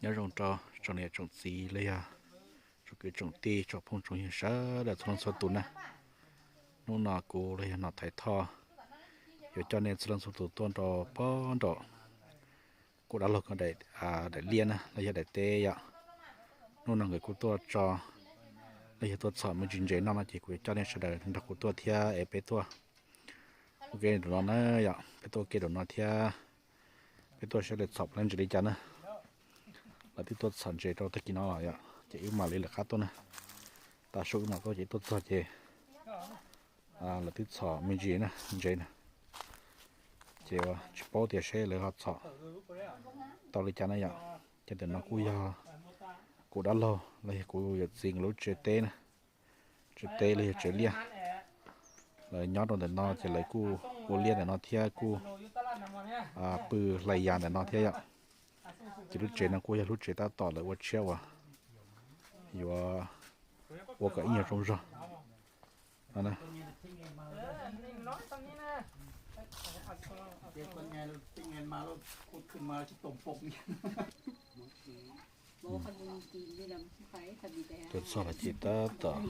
Nyob zoo rau tsoom niam tsoom txiv los yog tsoom kwv tsoom tij tsoom phooj tsoom ywg sawv daws txhua leej txhua tus na. Hnub no kuv los yog Nom Thaiv Thoj yuav coj nej txhua leej txhua tus tuaj rau pob nraum kuv dab laug ko daim liaj na los yog daim teb yom. Hnub no nkawd kuj tuaj tso los yog tuaj txhom me ntsis ntses noj no ces kuv yuav coj nej sawv daws nrog kuv tuaj thiab es peb tuaj ua ke nraum no na yom, peb tuaj ua ke nraum no thiab peb tuaj saib lawv txhom puas ntses li cas na. Lawv twb tuaj txhom ntses rau tag kis no los yom, ces wb mam li lawv qab tuaj na. Tav su wb mam tuaj ces wb tuaj txog ces lawv twb txhom me ntsis na, ntses na. Ces tsis paub tias seb lawv ho txhom tau li cas na yom. Ces ntawm no kuj yog kuv dab laug los yog kuv yawm txiv nkawd lub tsev teb na. Tsev teb los yog tsev liaj. Lawv nyob rau ntawm no ces lawv kuj ua liaj ntawm no thiab kuj pw hlais yas ntawm no thiab yom. Ces lub tsev no kuj yog lub tsev tab tom lawv ua tshiab uas yuav ua kom ib nyuag zoo zog no. Tuaj txog los ces tab tom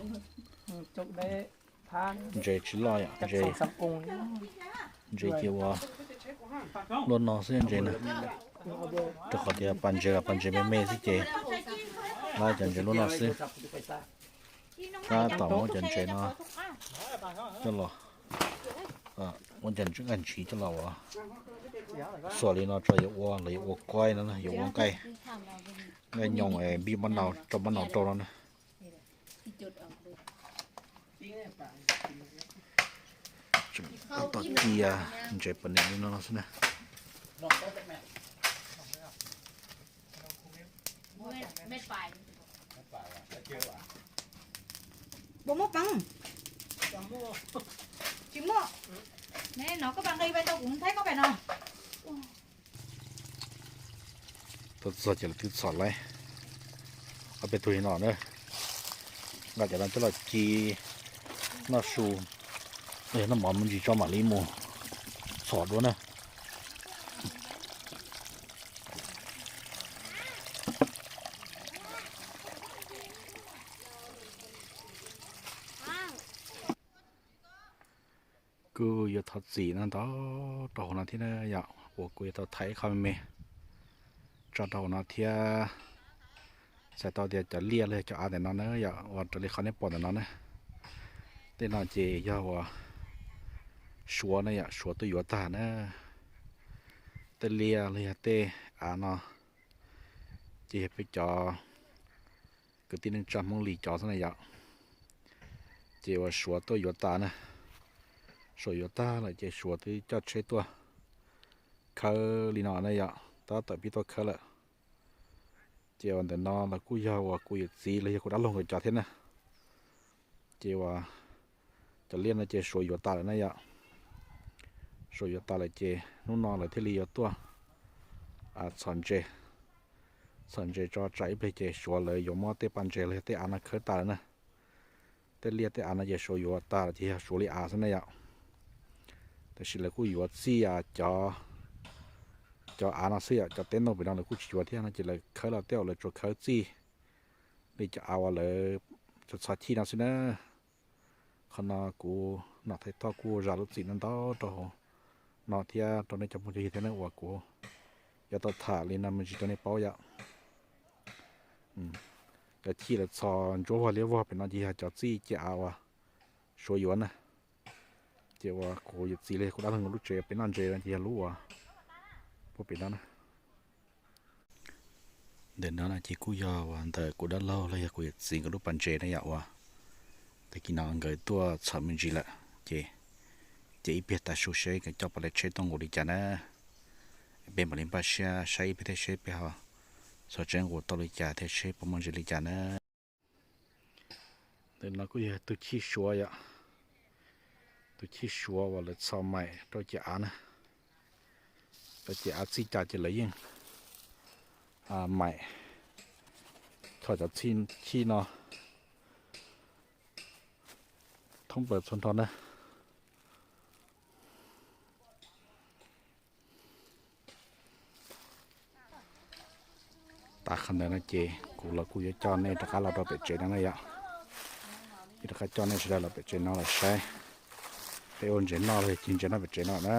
ntses tsis loj yom, ntses, ntses ces ua luaj no xwb ntses na. Rau qhov tias pas ntses los pas ntses me me xwb ces lawv cov ntses luaj no xwb. Tab tom muab cov ntses no coj los, muab cov ntses nqaij ntshiv coj los ua xuas li no tso, yuav ua los yuav ua kuaib no, yuav ua nqaij, nqaij nyoos npij mab nau rau mab nau rau no na. Tab tom cia ntses pas ntses li no xwb na. Puas muaj peev? Tsis muaj. Ne no koj pas nqis pais tau kuv thaij koj pem no. Tuaj txog ces lawv twb txhom laib ob peb tug li no na. Nqa cov no coj los ci noj su, noj mov me ntsis tso mam li mus txhom dua na. Kuj yuav thov txim no ntau rau hauv no thiab na yom, uas kuv yuav tau thaij ib qho me me tso rau hauv no thiab. Txhais tau tias cov liaj los yog cov av ntawm no na yom, uas raws li qhov nej pom ntawm no na, tej no ces yog uas Suav na yom, Suav tuaj yuav tag na. Tej liaj los yog tej av no ces yog peb cov kwv tij neej tsa Hmoob Lis cov xwb na yom. Ces uas Suav tuaj yuav tas na, Suav yuav tag lawm ces Suav twb coj tsheb tuaj khawb li no na yom, tab tom pib tuaj khawb lawm. Ces uas ntawm no los kuj yog uas kuv yawm txiv los yog kuv dab laug nkawd cov thiab na. Ces uas cov liaj no ces Suav yuav tas lawm na yom. Suav yuav tas lawm ces hnub no lawv thiaj li yuav tuaj txhom ntses, txhom ntses tso tsam ib pliag ces Suav lawv yuav muab tej pas ntses los yog tej av no khawb tas lawm na. Tej liaj tej av no ces Suav yuav tas lawm ces yog Suav li av xwb na yom. Tab sis lawv kuj yuav txij cov, cov av no xwb yom, cov teb ntoo pem no lawv kuj tsis yuav thiab no ces lawv khawb los tej zaum lawv tsuas khawb txij li cov av uas lawv txhos chij no xwb na. Qhov no kuv Nom Thaiv Thoj kuj zam lub txim no ntau rau hauv no thiab rau nej cov phooj cov ywg thiab na uas kuv yuav tau tham li no me ntsis rau nej paub yom. Cov chij lawv txhos ntsuab vog liab vog pem no ces yog cov txij ciam av uas Suav yuav na. Ces uas kuv yawm txiv los yog kuv dab laug nkawd lub tsev pem noj ntses no ces yog lub uas puag pem no na. Ntawm no no ces kuj yog uas ntawm kuv dab laug los yog kuv yawm txiv nkawd lub pas ntses na yom, uas tag kis no nkawd tuaj txhom me ntsis lawm ces, ces ib pliag tav su seb nkawd coj puas laib tsheb tuaj nkaus li cas na. Peb mam li npaj siab saib ib pliag thiab seb peb ho txhom tsheb nkaus tau li cas thiab seb puas muaj ntses li cas na. Ntawm no kuj yog tus chij Suav yom, tus chij Suav uas lawv txhos maim rau ciam av na. Rau ciam av txij cas ces lawv yeej maim txhos cov chij no thoob plaws txhua nrho na. Tas qhov ntawd no ces kuv los kuj yuav coj nej rov qab los rau pem tsev no na yom. Yuav rov qab coj nej sawv daws los pem tsev no los saib peb ua ntses noj los yog cig ntses noj pem tsev no na.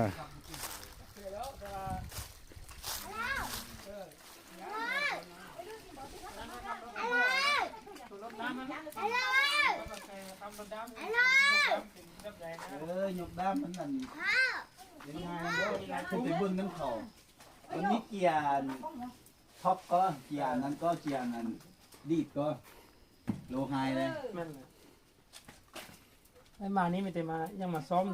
Tus nib cia thop ko, cia nan ko, cia nan dij ko, lus hais na. Mas nib mas yeej mas xob na.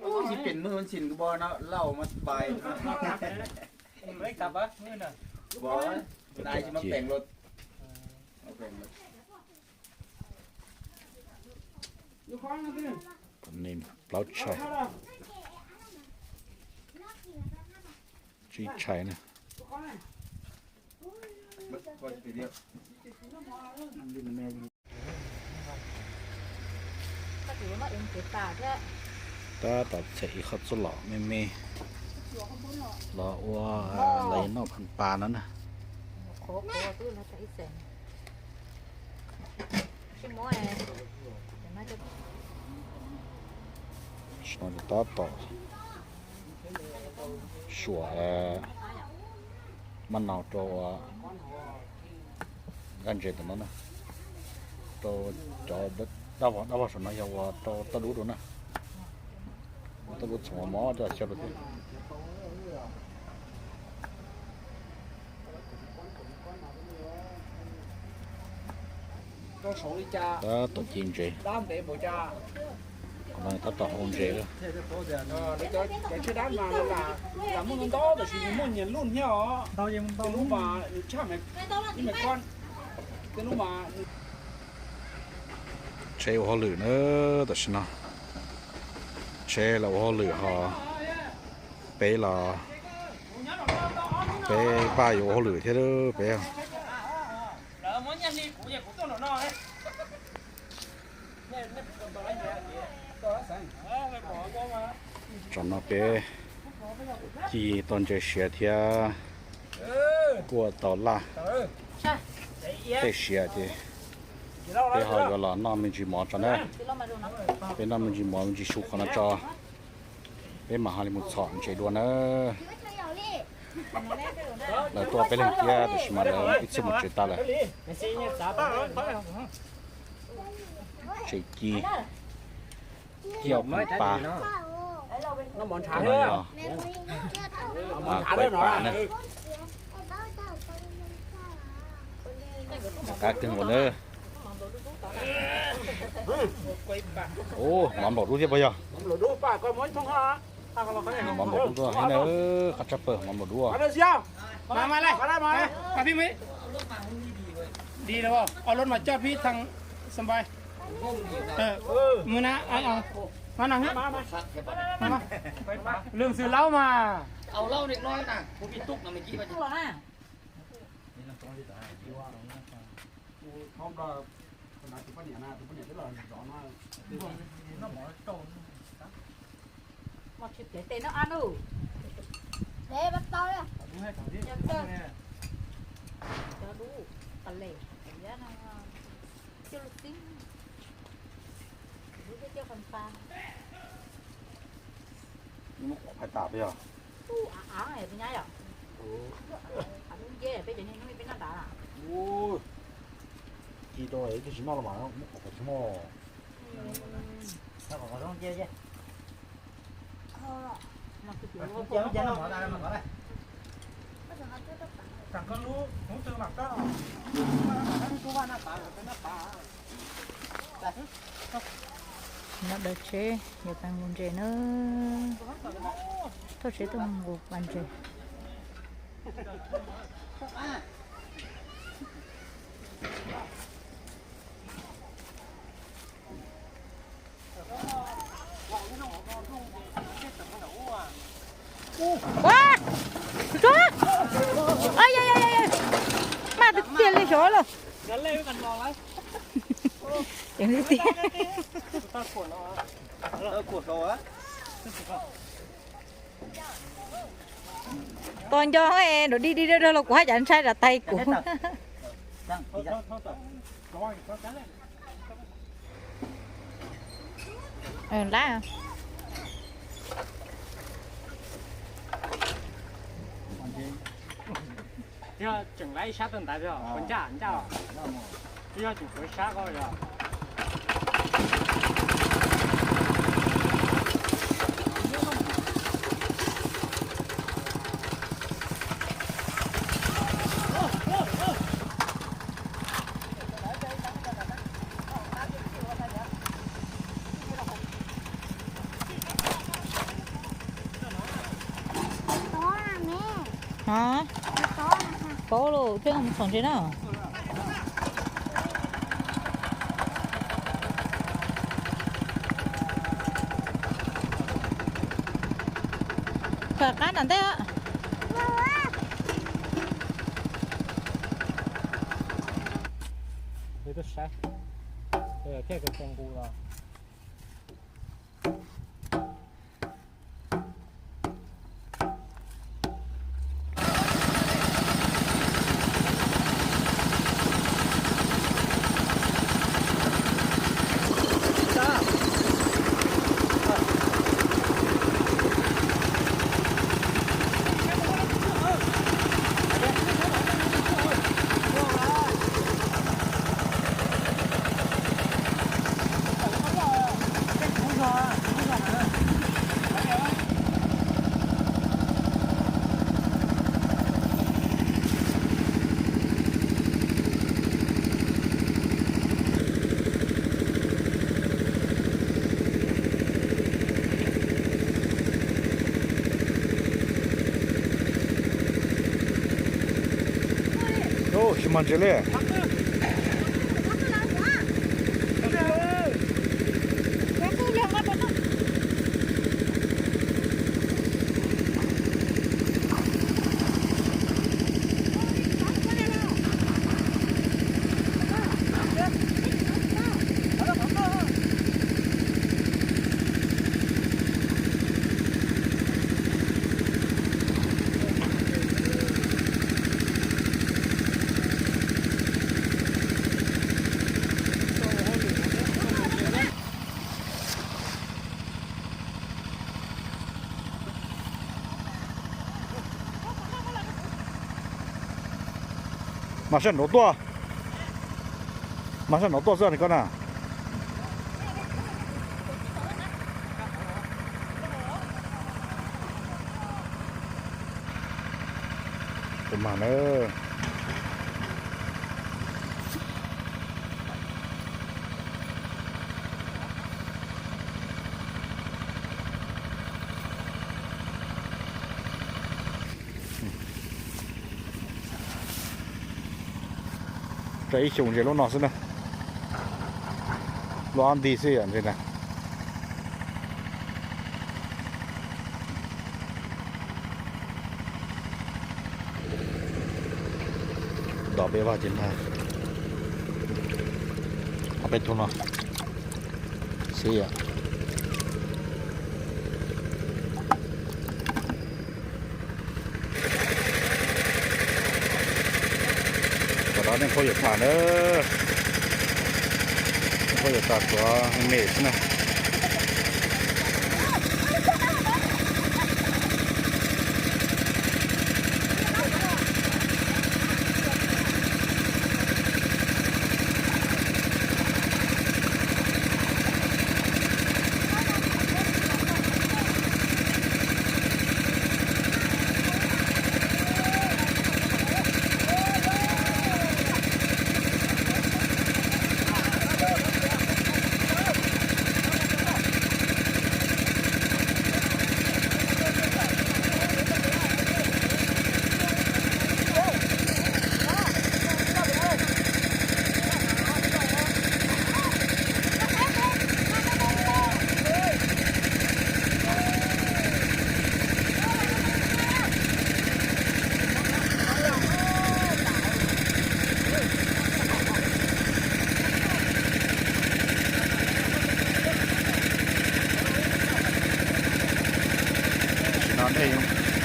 Ua ib pem mws ntxim nkaus no lauj mas pais. Pais tsis mas peem los. Plaub tshais, tsib tshais na. Tab tom txhem ib qho txuj lom me me los ua los yog noj pha pas no na. Tab tom suam maj nau rau ua nkaj ntses tom no na, rau cov dab vog saum no yog ua rau toj dub rau na. Toj dub txhoov mov coj xyaw rau thiab. Tab tom ci ntses, tab tom hau ntses. Tsheb ua hauj lwm na, tam sim no tsheb los ua hauj lwm ho peb los, peb pab yuav ua hauj lwm thiab peb. Tam no peb ci tau ntses siav thiab kuaj tau laj tej siav ces peb ho yuav los noj me ntsis mov tso na. Peb noj me ntsis mov me ntsis su qhov no tso, peb mam ho li mus txhom ntses dua na. Lawv tuaj peb leeg thiab tab sis mas lawv ib txhij mus tsev tas lawm. Tsev ci, ci au pha pas, kuaib pas na. Qab kawg nkaus na. Ub, mov nplaum dub thiab puas yog? Mov nplaum dub tuaj thiab na, qab tshaj plaws mov nplaum dub. Muab qhov phais tas peb yog. Ci rau ib tug tsis noj los mas muab qhov phais tsis muaj. Nyob daws tsheb yuav pais nqus ntses na. Thauj tsheb tuaj nqus pas ntses. Ua, tsuag, maj tiag tiag li xyov lawm. Tseem li tiag. Tos nco, nram dig dig dawg dawg los kuv haj yam ntshai rau tais kuv. Lab. Tseem lab ib sab tawg ntaiv, ncaj ncaj. Twb yog tseem tshuav ib sab ko yog. Hov, paub lawm, peb mus txhom ntses na. Khaws qab nram ntej. Tuaj saib, thiaj kawg nqus los. Tsis muaj ntses li. Mas sab nraud tuaj, mas sab nraud tuaj xwb koj na. Tus mag na. Tsawg ib xyoos ntses lub no xwb na. Lub ob nti xwb yom ntses na. Dov peb vaj ces mag ob peb tug no xwb yom. Tom no nej phooj ywg tham na, nej phooj ywg tham tsuav me xwb na.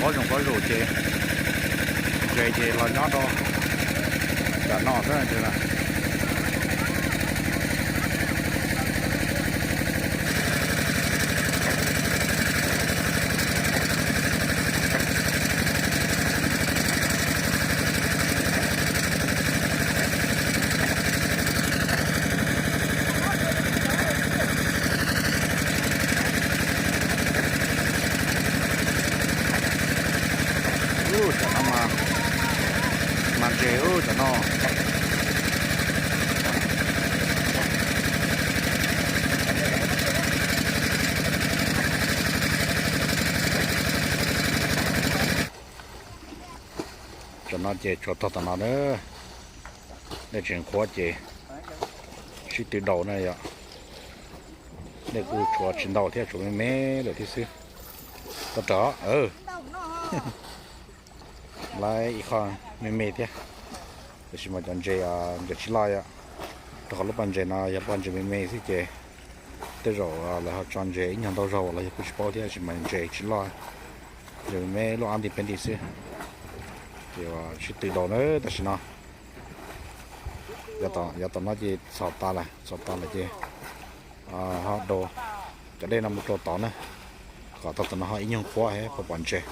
Pob zoo pob zus ces ntses ces los nyob rau nram no xwb. Ub, tam no mas, mas ntses ub tam no. Tam no ces tsuas tog tam no na. Nej tsis nqhuab ces sib tw daus na yom. Nej kuj tshuav tsis ntau thiab, tshuav me me lawm thiab xwb. Tau rov lawv ib qho me me thiab. Tab sis mas cov ntses, ntses tsis loj yom. Rau qhov lub pas ntses no yog lub pas ntses me me xwb ces tej zaum lawv ho tso ntses ib nyuag ntau zaug los yog kuj tsis paub thiab, tab sis mas ntses tsis loj, ntses me me loj ab nti peb nti xwb. Ces sib tw daus na tam sim no. Yav tom no ces txhos tas lawm, txhos tas lawm ces ho daus cov dej no mus rau tod na, kom tau tom no ho ib nyuag nqhuab thiab pom ntses.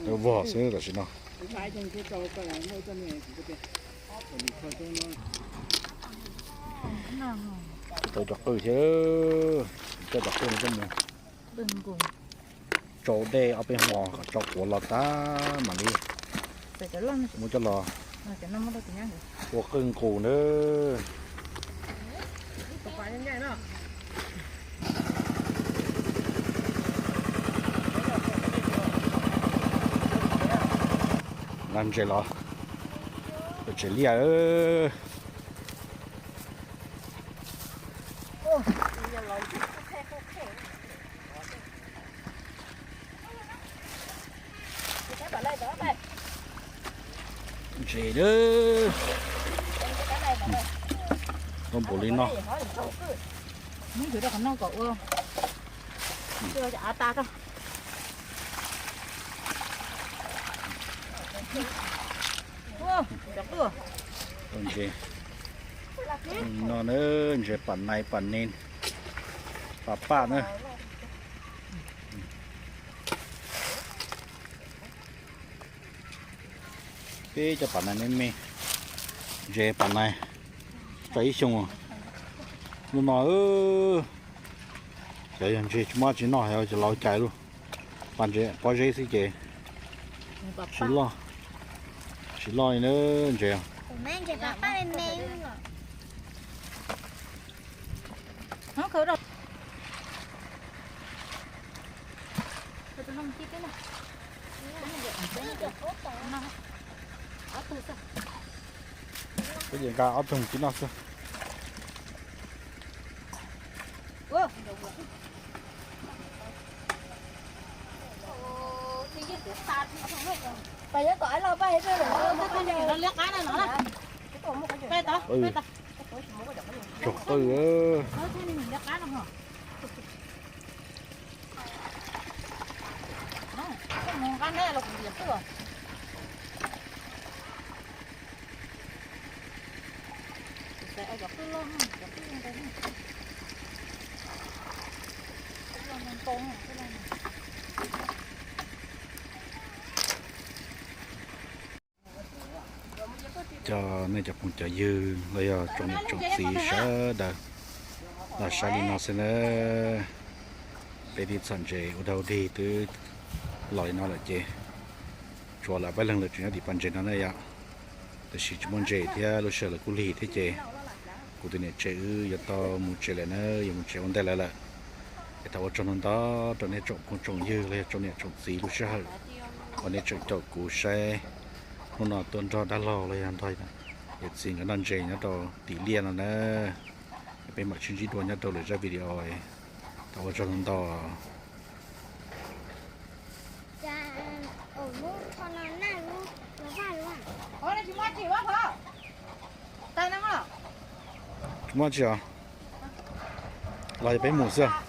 Ub, vog xwb tam sim no. Tau cov qwj thiab, coj cov qwj no coj mus tsau dej ob peb hmo kom tsau quav los tag mam li muab coj los ua qwj nqus na. Ntses los tsev liaj. Ntses, tau npaum li no. Ntses no na, ntses pam nais pam nes, pam paj na. Peb cov pam nais me me, ntses pam nais tso ib xyoo. Lub no cov yog ntses tsis muaj tsis noj, yog cov laus cais lub pas ntses pob zeb xwb ces tsis loj, tsis loj li na ntses. Peb ces nqa ob tug mus ci noj xwb. Tog qwj. Cov nej cov phooj cov ywg los yog tsoom niam tsoom txiv sawv daws los saib li no xwb na. Peb tib txhom ntses ua dog dig twb los li no lawm ces tsuas lawv pab leeg lawv tseem nyob tim pas ntses no na yom. Tab sis tsis muaj ntses thiab lub sij hawm lawv kuj lig thiab ces Kuv tus niam tsev wb yuav tau mus tsev lawm na, yuav mus tsev ua ntej lawv lawm. Es thov ua tsaug ntau ntau rau nej tsoom phooj tsoom ywg los yog tsoom niam tsoom txiv lub sij hawm uas nej tseem caum kuv saib hnub no tuaj nrog dab laug los yog nrog yawm txiv nkawd noj ntses nyob rau tim liaj no na. Es peb mam sib ntsib dua nyob rau lwm zaj video. Thov ua tsaug ntau ntau. Tsis muaj tsi os, los yog peb mus xwb.